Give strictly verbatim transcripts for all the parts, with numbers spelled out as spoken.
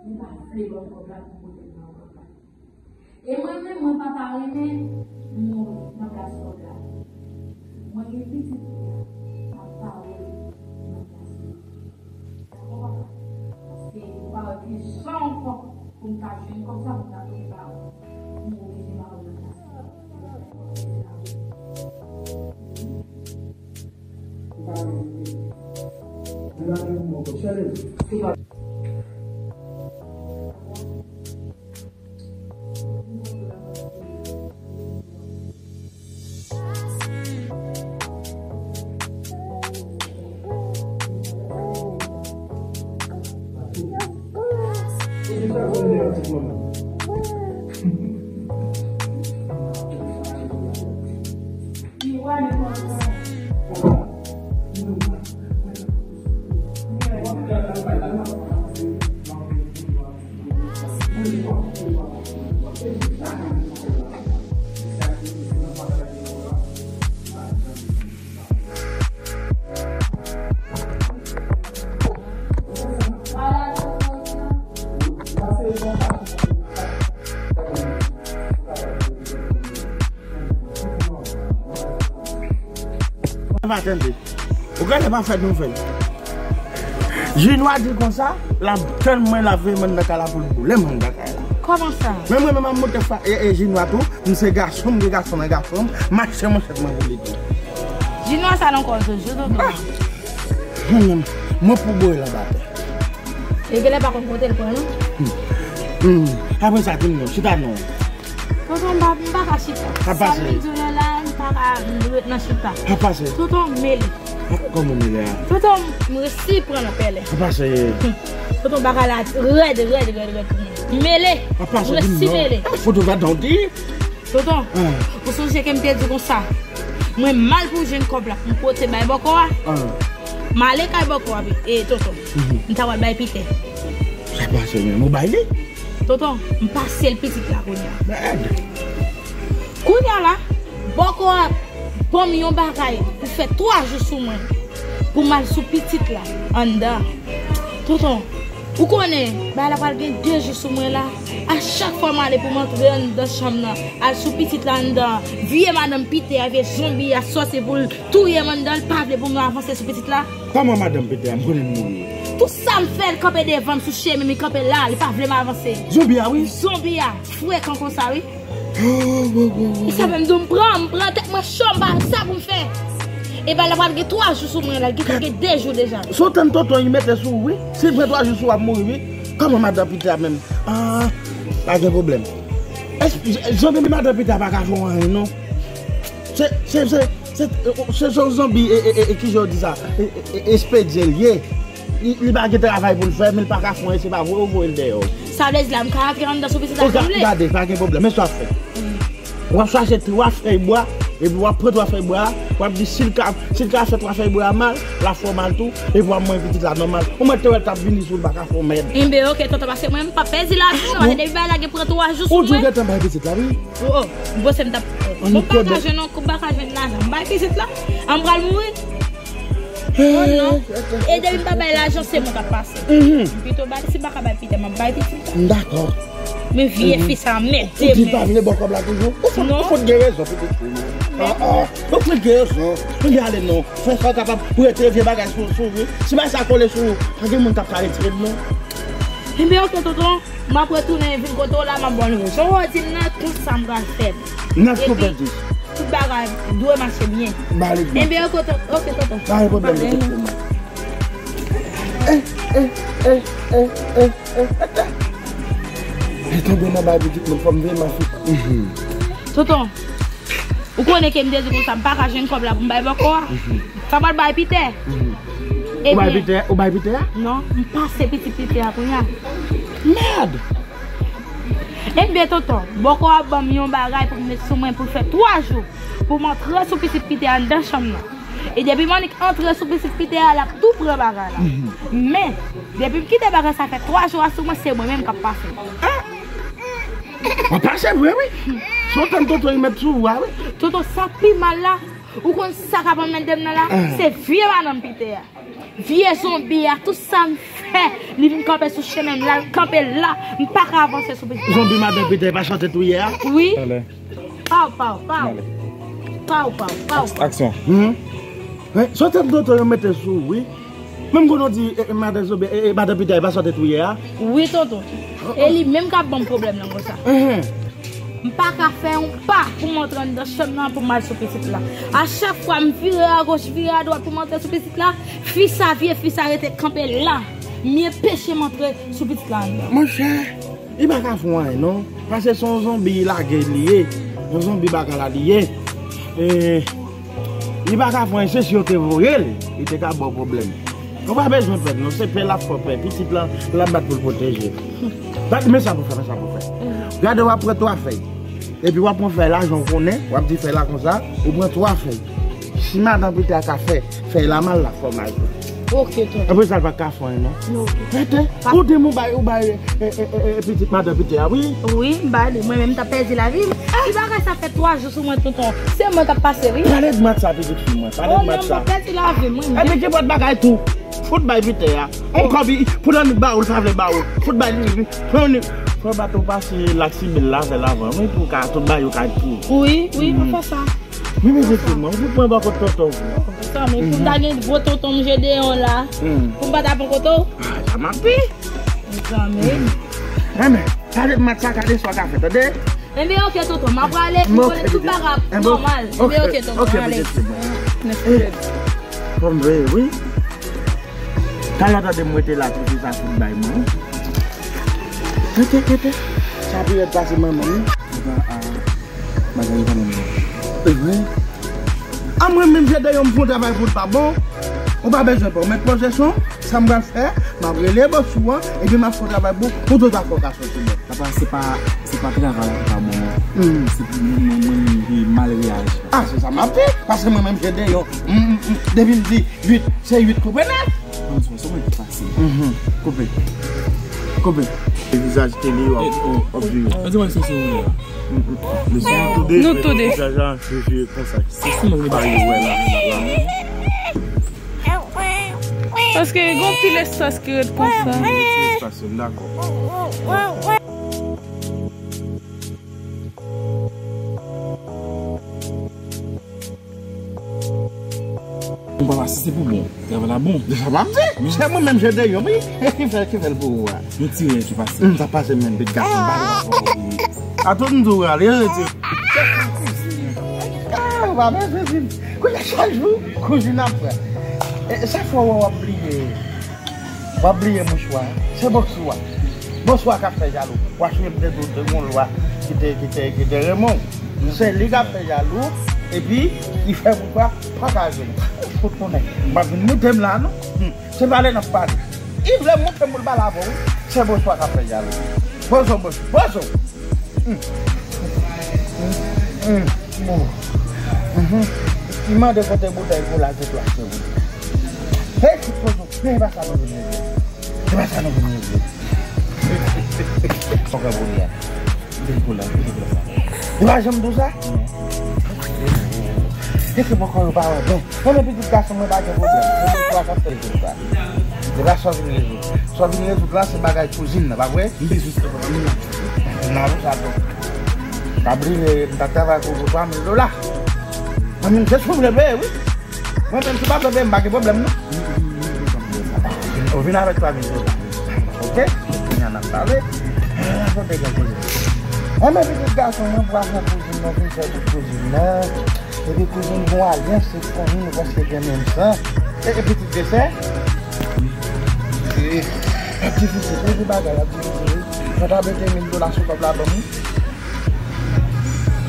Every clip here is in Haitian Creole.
Li pa vle ban m kòb la pou m pote l ba w papa. E mwen menm, mwen pa ta renmen mouri nan plas kòb la. Mwen gen pitit tou, m ap pare nan plas li. Dakò, papa? Paske ou pa wè ki jan ankò pou m ta jwenn kòb sa pou m ta pote ba ou. M oblije ba ou nan plas li. Pa tande. Ou gade pa fè nouvèl. Jinwa di konsa, l ap tann mwen, l ap veye mwen nan kay la pou l boule mwen nan kay la. Kòman sa? Men mwen menm m ap monte fa, e, e Jinwa tou, m se gason, m gen gason nan gason, m mache manchèt mwen pou li tou. Jinwa sa nan kò Jojo, tonton. Ah! Mwen menm, mwen pou boule l anba tè. E genlè pa konn kote l pran non. Hmm. Hmm. Apre sa, di m non, chita non. Tonton, m pa, m pa ka chita. Sa m di w la, m pa ka ret nan chita. Tonton, mele. Ah, kòman mele a? Tonton, m resi pran nan pèlen. Tonton, bagay la rèd, rèd, rèd, rèd pou mwen. Mele. M resi mele. Tonton, ou sonje ke m te di konsa, mwen mal pou jwenn kòb la pou m pote bay bòkò a. M ale kay bòkò a, e, tonton. M ta pral bay Pitè. Sa pase menm, ou bay li? Tonton, m pase l pitit la kounye a. Mèd. Kounye a la, bòkò a ban m yon bagay pou fè twa jou sou mwen, pou m al sou pitit la anndan. Tonton, ou konnen, bagay la pral gen de jou sou mwen la. A chak fwa m ale pou m antre anndan chanm nan, al sou pitit la anndan, vye madanm Pitè a, vye zonbi a sòti pou l touye m anndan, l pa vle pou m avanse sou pitit la. Kòman madanm Pitè a, m konnen l mouri? Tout sa m fè, l kanpe devan m sou chemen, li kanpe la, li pa vle m avanse. Zonbi a, wi? Zonbi a, frekan konsa, wi. Oh, oh, oh, oh. E sa menm, di w m pran, m pran tèt mwen cho, m pa wè sa pou m fè. E bagay la pral gen twa jou sou mwen la, li gentan gen de jou deja. Si w tann tonton, li mete sou ou, wi. Si l pran twa jou sou ou, w ap mouri, wi. Kòman madanm Pitè a menm? Ah, pa gen pwoblèm. Èske, j-, jan de madanm Pitè a pa ka fè w anyen, non. Se, se, se, se, se yon zonbi, e, e, e, e, kijan yo di sa? E, e, e, espedye l ye. Li, li pa gen travay pou l fè, men l pa ka fè anyen, se pa voye w voye l dèyè. Sa vle di la, m ka antre anndan sou pitit la si m vle? Gade, pa gen pwoblèm, men sa w ap fè. W ap chache twa fèy bwa, epi w ap pran twa fèy bwa a, w ap di si l ka, si l ka fè twa fèy bwa a mal, l ap fè w mal tou, epi w ap manje pitit la nòmal. Ou mèt te wè l t ap vini sou ou, l pa ka fè w mèd. Enben, oke, tonton, paske mwen, m p ap pèdi lavi non, paske depi bagay la gen pran twa jou sou mwen. Ou di w gentan bay pitit la, wi. Oh, oh, m panse m t ap, bon, m pa ka jwenn yon koup, m pa ka jwenn lajan. M bay pitit la, an m pral mouri. Oh non. E depi m pa bay lajan, se mwen k ap pase. M pito bay, si m pa ka bay Pitè, m ap bay pitit la. M dakò. Men vye fi sa, mèt de men. Ou di l pa vle ba w kòb la toujou? Ou fout, ou fout gen rezon, pitit fi. Ah, ah. Ou fout gen rezon. Ou gen ale non. Fè sa w kapab pou retire vye bagay sou, sou ou, wi. Si bagay sa kole sou ou, pa gen moun k ap ka retire l non. Enben, oke, tonton. M ap retounen vin kote w la, m ap ba w nouvèl. Jan w di m nan, tout sa m pral fè. N ap tou pèdi. Tout bagay dwe mache byen. Ba li byen. Enben, oke, tonton. Oke, tonton. Pa gen pwoblèm, tonton. Eh, eh, eh, eh, eh, eh, eh. E tonbe nan bay pitit mwen, fò m veye mache. Tonton. Ou konnen ke m te di konsa, m pa ka jwenn kòb la pou m bay bòkò a. Sa pral bay Pitè. Ou bay Pitè, ou bay Pitè a? Non, m pase pitit Pitè a kounye a. Mèd! Enben, tonton, bòkò a ban m yon bagay pou m met sou mwen pou l fè twa jou. Pou m antre sou pitit Pitè a anndan chanm nan. E depi m annik antre sou pitit Pitè a, l ap tou pran bagay la. Men, depi m kite bagay sa fè twa jou a sou mwen, se mwen menm k ap pase. W ap pase vre, wi. Si w tann tonton li mèt sou ou a, wi. Tonton, sa pi mal la, ou konn sa k ap anmède m nan la? Se vye madanm Pitè a. Vye zonbi a, tout sa m Hè, li vin kanpe sou chemen m, l al kanpe la. M pa ka avanse sou pitit la. Zonbi madan Pitè pa chante tou yè a? Wi. Talè. Paw, paw, paw. Talè. Paw, paw, paw. Aksyon. Hum. Hein? Sòt ap doto yo mete sou, wi. Menm kote w di, e, e, madan Zobe, e, e, madan Pitè pa sòt tou yè a? Wi, tonton. E li menm k ap ban m pwoblèm nan konsa. Enhen. M pa ka fè yon pa pou m antre anndan chanm nan pou m al sou pitit la. A chak fwa m vire agoch, vire adwat pou m antre sou pitit la, fi sa, vye fi sa rete kanpe la. M enpeche m antre sou pitit la anndan. Monchè, li pa ka fè w anyen non. Paske se yon zonbi lage li ye. Yon zonbi bagay la li ye. E, li pa ka fè anyen, se si yo te voye l, li te ka ba w pwoblèm. Ou pa bezwen pè non, se pè l ap fè w pè. Pitit la, l ap bat pou l pwoteje. Bat, men sa pou fè, men sa pou fè. Gade, w ap pran twa fèy. Epi w ap pran fèy la, jan w konnen, w ap di fèy la konsa, ou pran twa fèy. Si madan Pitè a ka fè fèy la mal, l ap fè w mal tou. Ok, tonton. Apre sa, l pa ka fè anyen non. Ok. Rete, ou di m ou bay, ou bay, e, e, e, e, pitit madan Pitè a, wi. Wi, m ba li. Mwen menm, m t ap pèdi lavi m. Ti bagay sa fè twa jou sou mwen, tonton. Se mwen k ap pase, wi. Pale de match sa, pitit fi mwen. Pale de match sa. Oh non, m pèdi lavi m, wi. Epi ki pòt bagay tou. Fout bay Pitè a. On kòb pou nan ba ou, l pa vle ba ou. Fout bay li, li. Pran li. Fò bat ou pase laksibil la, fè l avan. Wi, pou ka, tout bagay yo ka tou. Wi, wi, mwen fè sa. Wi, men se mwen. Ou fout mwen bò kot tonton. Zanmi, pou m ta gen gwo tonton m Jedeyon la. Pou m pa ta pran kote w. Ah, sa m ap di. Zanmi. Enben, gade match sa, gade sa w ka fè, tande? Enben, ok, tonton, m ap prale, m konnen tout bagay ap nòmal. Enben, ok, tonton, ale. Mèsi. Bon, vre, wi. Talè tande m rete la, tout sa fout bay mwen. Rete, rete. Sa pi rèd pase manman m, wi. Bagay yo pa menm jan. Evre? A mwen menm, Jedeyon, m fè yon travay pou l pa bon. Ou pa bezwen pè, ou mèt poze son, sa m pral fè, m ap rele bòs ou an, epi m ap fè yon travay pou ou, ou tout afè w ka soti bò. Papa, se pa, se pa travay la ki pa bon non. Se pou mwen, mwen, mwen, mwen mal reyaji. Ah, se sa m ap di, paske mwen menm, Jedeyon, m, m, m, depi m di uit, se uit, koupe nèt. An sou, sou mwen ki pase. Koupe. Koupe. E vizaj tele w ap, w ap viv. An di mwen se sou mwen. Nou tou de. Nou tou de. Vizaj la chanje konsa. Se sou mwen ki pase. Pa yo wè la, la, la. Paske gon pil espas ki ret konsa. Gon pil espas, m dakò. Bon, papa, si se pou bon, travay la bon. Deja m ap di, se mwen menm Jedeyon, wi. E ki fè, ki fè l pou ou a? Yon ti rèv ki pase. Sa pase menm, pitit gason, m pa gen pa papa. Atann m di w ale, rete. Ah, ou pa bezwen di m. Kounye a chak jou, kouzin ap fè. E, sa fè w wè w ap bliye. W ap bliye mouchwa. Se bòs ou a. Bòs ou a k ap fè jalou. W a sonje m te di w te gon lwa ki te, ki te, ki te renmen w. Se li k ap fè jalou, epi li fè mouchwa pa ka jwenn. Fout konnen. M ap vin moute m la, non. Hmm. Se pale n ap pale. Li vle moute m pou l pale avè w, wi. Se bòs ou a k ap fè jalou. Poze w, bòs. Poze w. Hmm. Hmm. Hmm. Bon. Mhm. Li mande kote boutèy kola te plas pou li. Hey, ti pozo, men e pa sa nou vin regle. E pa sa nou vin regle. Fòk an pou li a. Kote kola, kote kola sa? Li pa janm di w sa? Non. E ke bòkò yo pa wè byen. Mwen, men pitit gason mwen pa gen pwoblèm. Se pou sa k ap fè l konsa. Se pa sa w vin rezoud. Sa w vin rezoud la, se bagay kouzin nan, pa vre? M bezwen sa, papa, m la. Nan pou sa tou. Pa bliye, m t ap travay pou, pou twa mil dola. Mwen menm, se sou m vle peye, wi. Mwen menm, si w pa vle peye, m pa gen pwoblèm, non. Ou vin avèk twa mil dola. Ok? Kounye a n ap pale. Ah, kote gen kouzin? Enben, pitit gason mwen, pou ajan kouzin nan, vin fè tout kouzin nan. Epi kouzin gon alyans, se fanmi nou, paske gen menm san. E, e pitit de sè? E, ap difisil, wi, pou bagay ap difisil, wi. Mwen ta mete mil dola sou kòb la ban m, wi.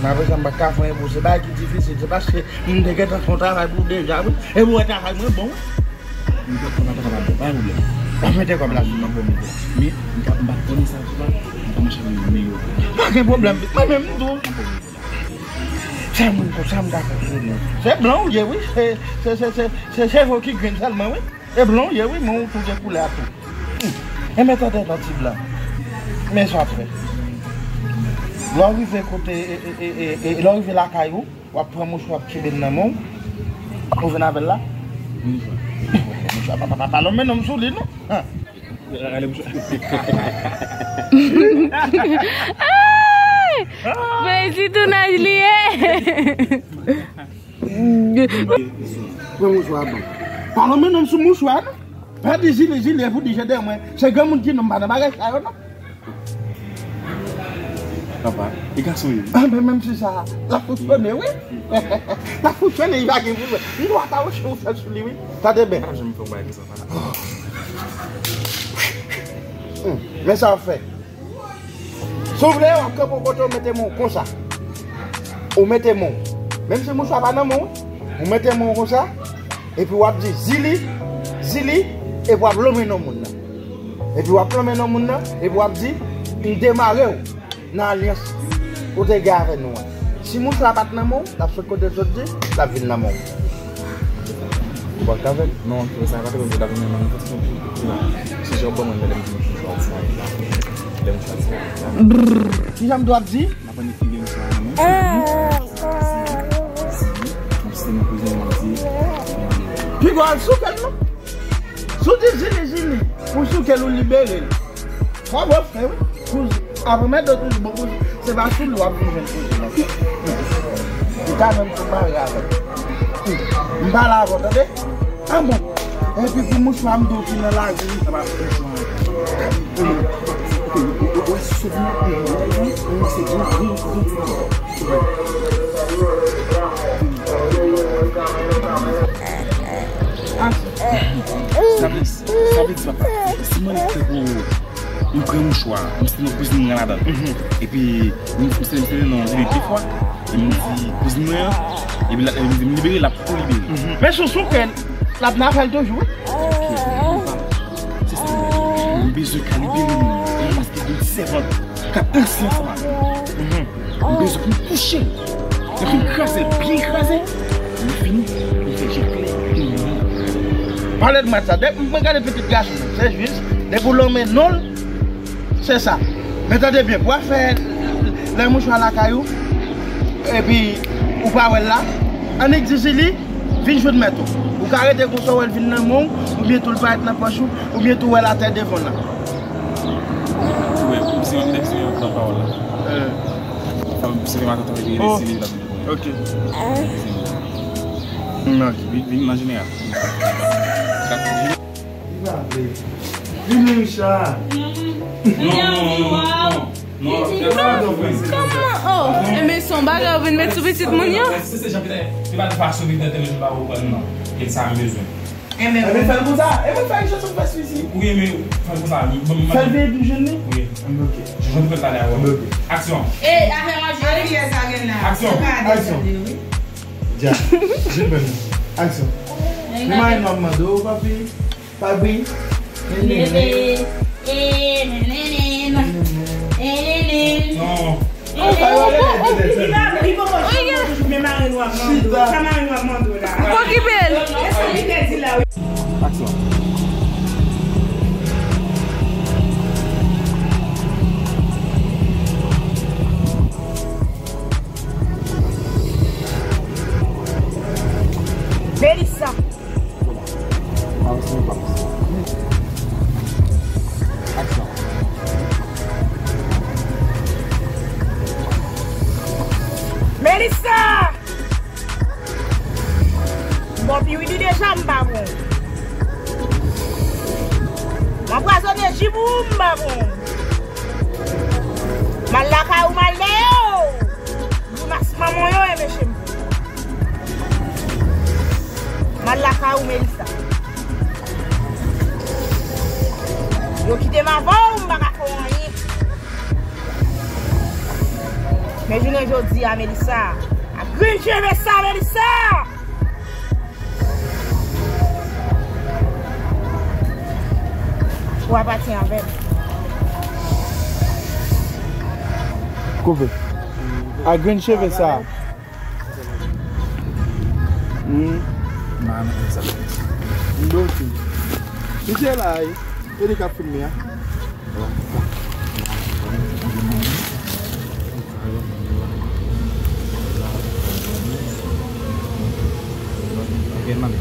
Men apre sa, m pa ka fè anyen pou se bagay ki difisil. Se paske m te gentan fè yon travay pou deja, wi. E pou wè travay mwen bon, wi. M pa, m pa, m pa, pa, pa pwoblèm. W ap mete kòb la sou mwen pou mil dola. Men, m pa, m pa konnen sa, m pa mache avè yon milyon. Pa gen pwoblèm. Mwen menm, m tou. Sa moun konsa m ta fè pou nou. Se blan ou ye, wi. Se, se, se, se, se cheve w ki grenn sèlman, wi. E blan ou ye, wi, men ou tou gen koulè a tou. Hmm. Enben tande non ti blan. Men sa w ap fè. Lè w rive kote, e, e, lè w rive lakay ou, w ap pran mouchwa, w ap kenbe l nan men w. Ou vin avè l la. Mouchwa, pa, pa, pa, pa lonmen non m sou li, non. An. Ay! Plezi tounaj li ye. Pran mouchwa a ban m. Pa lonmen non m sou mouchwa a non. Pa di Zili, Zili, epi w di je de mwen. Se granmoun ki non m pa nan bagay sa yo non. Papa, e gason yo. Ah, men menm si sa, l ap fonksyone, wi. L ap fonksyone, li pa gen pwoblèm. M dwa ta woche ou fè sou li, wi. Tande byen. Mwen menm, m fè yon bagay konsa, papa. Hmm, men sa w fè. Si w vle, w ap kanpe yon kote, w mete men w konsa. Ou mete men w. Menm si mouchwa pa nan men w, ou mete men w konsa. Epi w ap di, Zili, Zili, epi w ap lonmen non moun nan. Epi w ap lonmen non moun nan, epi w ap di, m demare w nan alyans ou te gen avè nou an. Si mouchwa pa t nan men w, l ap sot kote l sot di, l ap vin nan men w. Ou pa t avè l? Non, se sa, pa t avè l, l ap vin nan men w. Se jan w ban mwen, lè m di mouchwa disparèt la. Lè mouchwa disparèt la. Kijan m dwe ap di? M ap annik figi mouchwa a nan men. M ap site nan kouzin m, m ap di. Piga w al souke l non. Si w di Zili, Zili, ou souke l, ou libere l. Fò w fè wi. Kouz, apre mèt do toujou bon kouz. Se pa sou li w ap vin jwenn kouz la. Li ka menm tou mare avè l. M pale avè w, tande? Ah bon. Epi pou mouchwa m di w ki nan lari. Sa pa mouchwa. Ok, ok, ok, ok, ok, ok, ok, se bon, se bon, se bon, se bon. Sa vle, sa vle di, papa, si mwen te pou m pran mouchwa, m site nan kouzin mwen ladan. Epi, m, m site, m site nan Zili de fwa, e m di kouzin mwen an, epi la, e m di m libere, l ap tou libere. Men sou sou kè l ap nan afè l toujou, wi. Ok, papa, se sa m bezwen, m bezwen ka libere moun nan, paske gen sèvant k ap danse ansanm avè l. M bezwen pou m touche l. Epi m kraze l, byen kraze. Lè fini, m fè je klè, epi m mouri. Pale de mwen sa. Depi mwen gade pitit gason, se jis, depi w lonmen non l, se sa. Men tande byen, pou w ap fè lè mouchwa lakay ou, epi ou pa wè l la, annik di Zili, vin jwenn mèt ou. Ou ka rete konsa, w wè l vin nan men w, oubyen tou l parèt nan pòch ou, oubyen tou w wè l atè devan w la. Ou wè, ou se yon nèg, se yon pran pawòl la. Fò m se yon atantan, epi rele Zili la. Ok. Mm, ok, vin, vin nan jeneral. Li pa vle. Vini, Richard. Non, non, non, non, non. Non, non, non, non. Kòman? Oh, e men se yon bagay ou vin met sou pitit moun yo? Se, se jan ki te, se pa de fason ki te, te, te, pa ou konn non. E sa m bezwen. Ebyen, fè l konsa. Ebyen, fè l jan sa fè sou isi. Wi, men fè l konsa. Fè l veye pou jwenn li? Wi. Ebyen, ok. Jan nou fè l talè a, wi. Ebyen, ok. Aksyon. E, afè manje. Aksyon. Aksyon. Dja. Jwenn mwen. Aksyon. Men mari nou ap mande w, papi. Papi. Nenene. E, nenene. Nenene. Non. Ou pa wè lè li te di. Li poko janm toujou men mari nou ap mande w. Sa mari nou ap mande w la. Ou pa okipe l. E sa li te di la wi. Aksyon. Melissa. Aksyon. Melissa! Bon, pi wi li deja m pa bon. M anpwazone ji pou ou m pa bon. M al lakay ou m al dèyè w. Grimas manman w yo e meche m. M al lakay ou, Melissa. Yo kite m avè w, m pa ka fè w anyen. Men jounen jodi a, Melissa, a grenn cheve sa, Melissa! Ou ap pati avè m. Koupe. A grenn cheve sa. Hmm. Mwen menm sa. Mwen osi. Misye la, wi. E li k ap filme a. Ok, mami.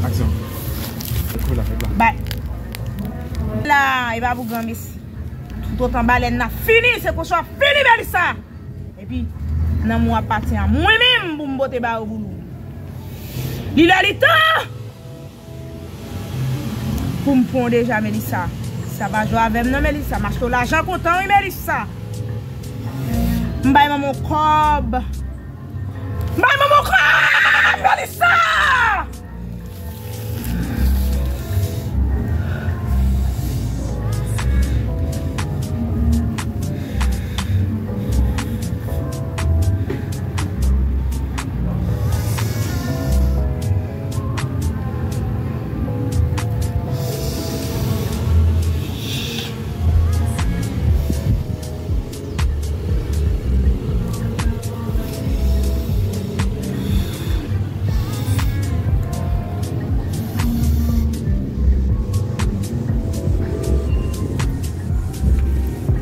Aksyon. Bay. La, e pa pou granmesi. Toutotan balèn nan fini, se konsa w ap fini, Melissa. Epi, nan mwen ap pati a mwen menm pou m pote ba yo boulou. Li lè li tan pou m pran w deja, Melissa. Sa pa jwe avè m non, Melissa. M achte w lajan kontan, wi, Melissa. M bay manman w kòb. M bay manman w kòb, Melissa!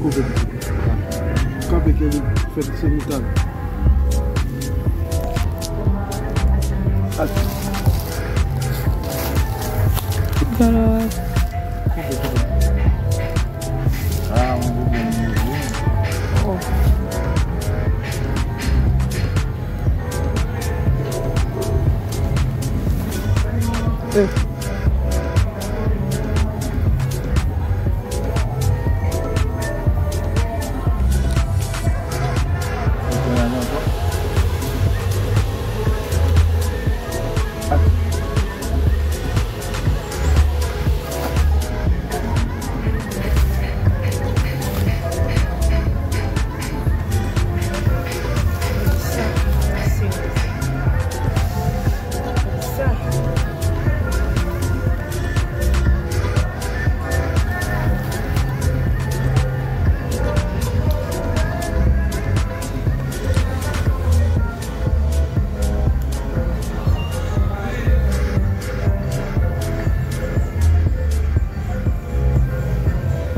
Koupe. Kanpe, Kelly. Fè ti mitan. Koupe, koupe. Ah, mwen vle byen. Oh. Eh.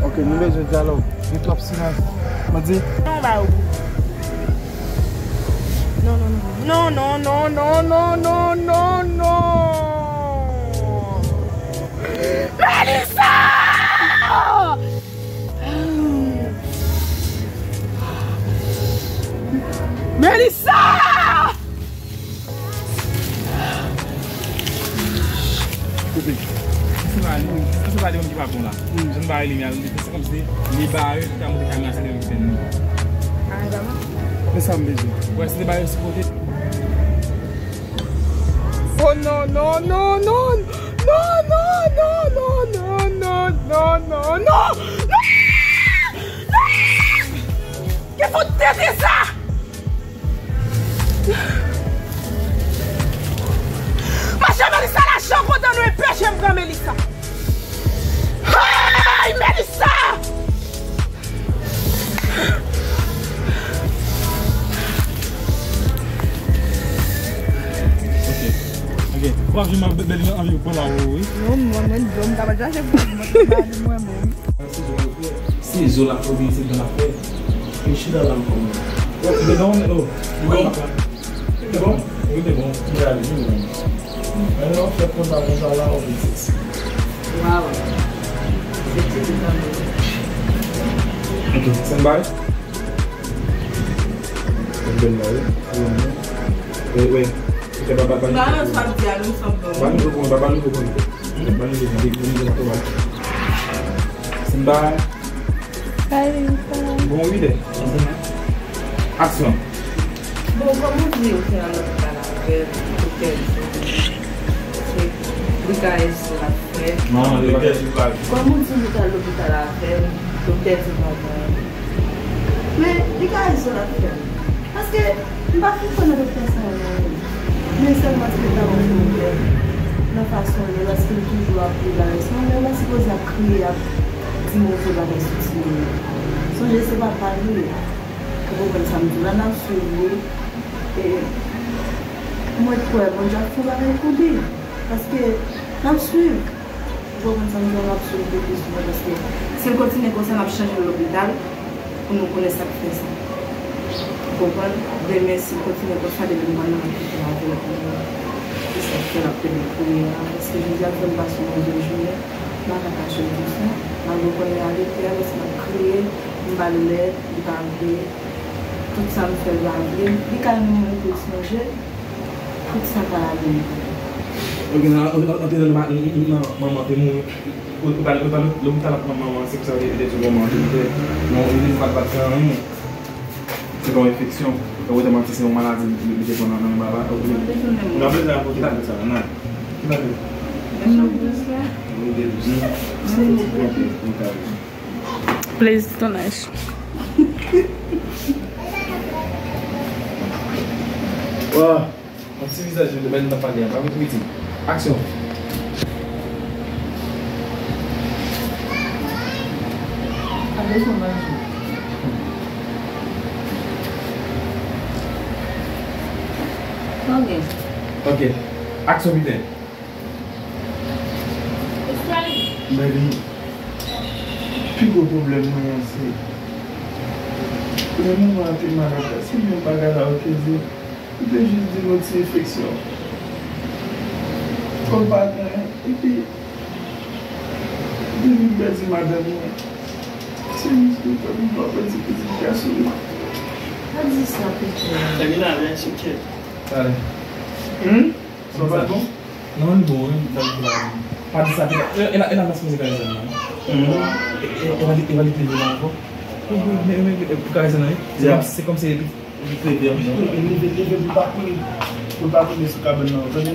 Ok, nou bezwen dyalòg. Gen twòp silans. Mwen di. Non, ba yo. Non, non, non. Non, non, non, non, non, non, non. Melissa! Melissa! Kote? Se pa li, se pa li menm ki pa bon la. Jan m bare limyè a, li fè se kòmsi li bare pou ta monte kamera, se li menm ki fè nou. Men sa m bezwen. Wè, se li bare sou kote. Oh non, non, non, non! Non, non, non, non, non, non, non, non, non! Non! Non! Ki fout tete sa? Mache Melissa, lajan kontan nou enpeche m pran Melissa. Hey, Melissa! Ok. Ok. Fò ap jwenn bèl anvi pran la ou, wi. Non, mwen, mwen, mwen, m ka pa chache pou mwen, mwen, mwen, mwen. Se zo la fè oubyen se dan la fè? Li chita la ankò, mwen. Li bon, oh, li bon. Li bon? Wi, li bon. Li ale, li bon. Men lè w fè konsa, konsa la, ou vin seksi. Waw. Seksi tout an. Ok, stand by. Bèl la, wi. Wi, wi. Ok, ba, ba, ba. Ba, non, sa di a, nou, sa bon. Ba, nou, bon, ba, ba, nou, bon. Ba, nou, bon, bon, bon, bon, bon. Stand by. Bon, wi, de. Aksyon. Bon, kòman w di yo fè al lopital avè l, doktè di se li ka rezon l ap fè? Non, non, li pa ka. Kòman w di li t al lopital avè l, doktè di l pa gen anyen? Men, li ka rezon l ap fè. Paske, m pa fin kwè nan doktè sa yo non. Men sèlman ti pita mwen fè nan fason l ye, paske l toujou ap pli bagay. Se yon nèg la sipoze ap kriye, ap di move bagay sou timoun nan. Sonje se papa l li ye. Ou konprann sa m di w la, n ap swiv li. E mwen kwè Bondye ap fè bagay pou li. Paske n ap swiv. Ou konprann sa m di w la, n ap swiv li pi souvan. Paske si l kontinye konsa, n ap chanje l lopital pou nou konnen sa k fè sa. Ou konprann? Demen, si l kontinye konsa, demen m pral nan lopital avè l pou nou wè ki sa k fè l ap plede kriye a. Paske jodi a l fè m pase yon move jounen. M pa ka kache l konsa, m Yo konnen avèk tè, paske m ap kriye, m ba l lèt, li pa vle. Tout sa m fè, l pa vle. Li ka renmen mwen pou l sonje. Tout sa pa la vle. Ok, nan, nan, nan, nan, nan, manman te mouri. Ou, ou pale, ou pale, lè ou t al ap manman, se pou sa yo te, te di manman, li te, non, li te bat, bat, fè anyen. Se pa yon enfeksyon. Ou te manti, se yon maladi li, li te pran nan, nan baba. Ou te, ou te rakonte tout sa, nan. Ki bagay? Menm nan plis la. Ou te dous. Ou te dous. Plezi tounaj. Wa, yon ti vizaj yo, lè n ap pale a, pa ret rete. Aksyon. Pa bezwen manje. Ok. Ok. Aksyon, piten. Baby, pi gwo pwoblèm mwen an se, lè manman an te malad la, se menm bagay la ou te di. Ou te jis di m yon ti enfeksyon. Kòm pa gen anyen. Epi, depi m pèdi madanm mwen, se jis pou m pèdi pitit gason mwen. Pa di sa, Peter. Terminal, hein, c'est ok. Talè. Hmm? Sa pa t bon? Non, li bon, wi. Pa di sa, Peter. E, e la, e la, nan mizik la, non? Mhm. E, e, e va li, e va li plede la ankò. Wi, wi, men, men, men, pou Kayzen nan, wi. Se kòm, se kòm se epi. Li plede, wi. Li leve, leve, pou l pa kouri. Pou l pa kouri sou kabann nan, ou tande?